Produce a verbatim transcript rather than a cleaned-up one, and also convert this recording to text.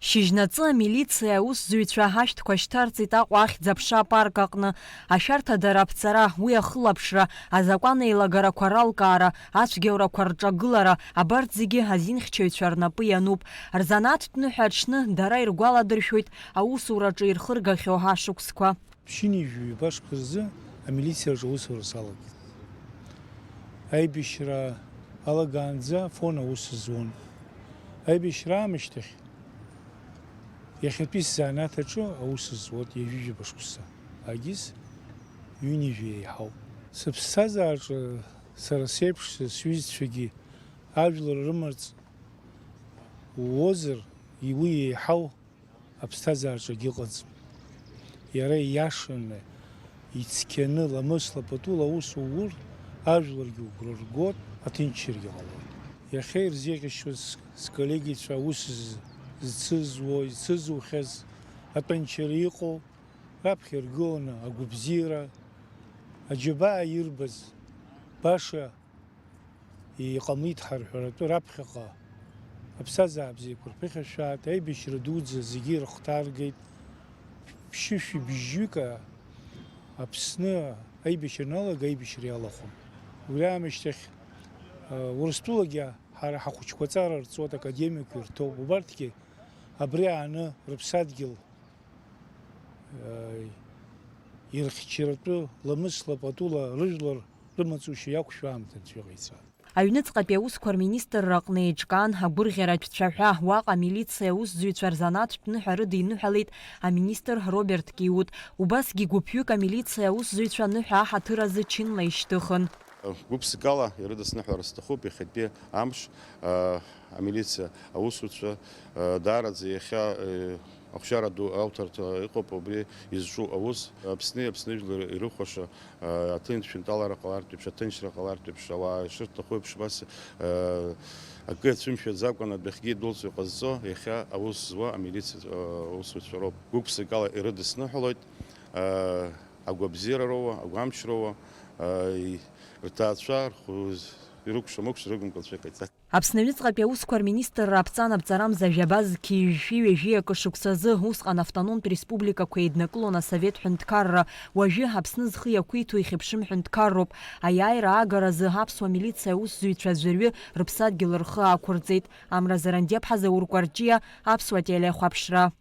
Шьыжьнаҵы амилициа аусзуҩцәа ашәҭқәа шьҭарҵеит Аҟәа ахьӡ-аԥша апарк аҟны. Ашәарҭадара аԥҵара, уи ахылаԥшра, азакәан еилагарақәа ралкаара, ацәгьаурақәа рҿагылара, абарҭ зегьы азинхьчаҩцәа рнапы иануп. Рзанааҭтә ныҳәа аҽны дара иргәаладыршәоит аусураҿы ирхыргахьоу ашықәсқәа. Ԥшьынҩажәи ҩба шықәса рзы амилициаҿы аусура салагеит. Аибашьра алагаанӡа Фон аус зуан. Аибашьра аамышьҭахь иахьатәи сзанааҭ аҿы аус зуеит ҩажәижәаба шықәса, агьыс ҩынҩажәи еиҳауп. Сыԥсҭазаараҿы сара сеиԥш сҩызцәагьы ажәлар рымарҵ уозар, уи еиҳау аԥсҭазаараҿы акгьы ыҟаӡам. Иара ииашаны, ицқьаны, ламысла, патула аус уур, ажәларгьы угәра ргоит, аҭынчрагьы ҟалоит. Иахьа ирзеиӷьасшьоит с-, сколлегицәа аус з-, зцызуа, изцызухьаз, атәанчара иҟоу, раԥхьа иргыланы агәабзиара, аџьабаа ирбаз, баша иҟамлеит ҳарҳәаратәы раԥхьаҟа аԥсҭазаара бзиақәа рԥыхьашәааит, аибашьра дуӡӡа зегьы ирыхҭаргеит. Ԥшьышәи бжьҩык Аԥсны аибашьра аналага, аибашьра иалахәын. Уи аамышьҭахь, а, Урыстәылагьы ҳара ҳахәыҷқәа аҵара рҵоит, академикқәа ирҭоуп. Убарҭгьы абри ааны рыԥсадгьыл, а, ирхьчаратәы ламысла, патула рыжәлар рымаҵушьа иақәшәо аамҭа анцәа иҟаиҵааит. Аҩныҵҟатәи аусқәа рминистрра аҟны еиҿкаан агәырӷьаратә цәаҳәа, уаҟа амилициа аусзуҩцәа рзанааҭтә ныҳәа рыдиныҳәалеит аминистр Роберт Киут. Убасгьы гәыԥҩык амилициа аусзуҩцәа аныҳәа аҳаҭыр азы чынла ишьҭыхын. Гәыԥсыкала ирыдысныҳәар сҭахуп иахьатәи амш, а, амилициа аусуцәа, а, даараӡа иахьа, э, ахәшьара ду ауҭарҭа иҟоуп убри изҿу аус. Аԥсни Аԥсны жәлар ирыхәаша, а, аҭынчшәынтәалара ҟалартә еиԥш, аҭынчра ҟалартә еиԥш, ауаа ишырҭаху еиԥш, абас, а, акы иацәымшәаӡакәан адәахьгьы идәылҵуа иҟазҵо иахьа аус зуа амилициа, а, аусуцәа роуп. Гәык-ԥсыкала ирыдысныҳәалоит, а, агәабзиара роуа, агәамч роуа, а, и-, рҭаацәа рхәы-, ирыкәша-мыкәша рыгәынкылцәа иҟаиҵа. Аԥсны аҩныҵҟатәи аусқәа рминистрра аԥҵа-анапҵарамза жәаба зқьи жәшәи ҩажәи акы шықәсазы, усҟан автономтә республикақәа еиднакылон асовет ҳәынҭқарра, уажәы Аԥсны зхы иақәиҭу ихьыԥшым ҳәынҭқарроуп. Аиааира аагаразы аԥсуа милициа аусзуҩцәа жәаҩы рыԥсадгьыл рхы аақәырҵеит. Амра Зарандиаԥҳа, Заур Кәарҷиа, Аԥсуа телехәаԥшра.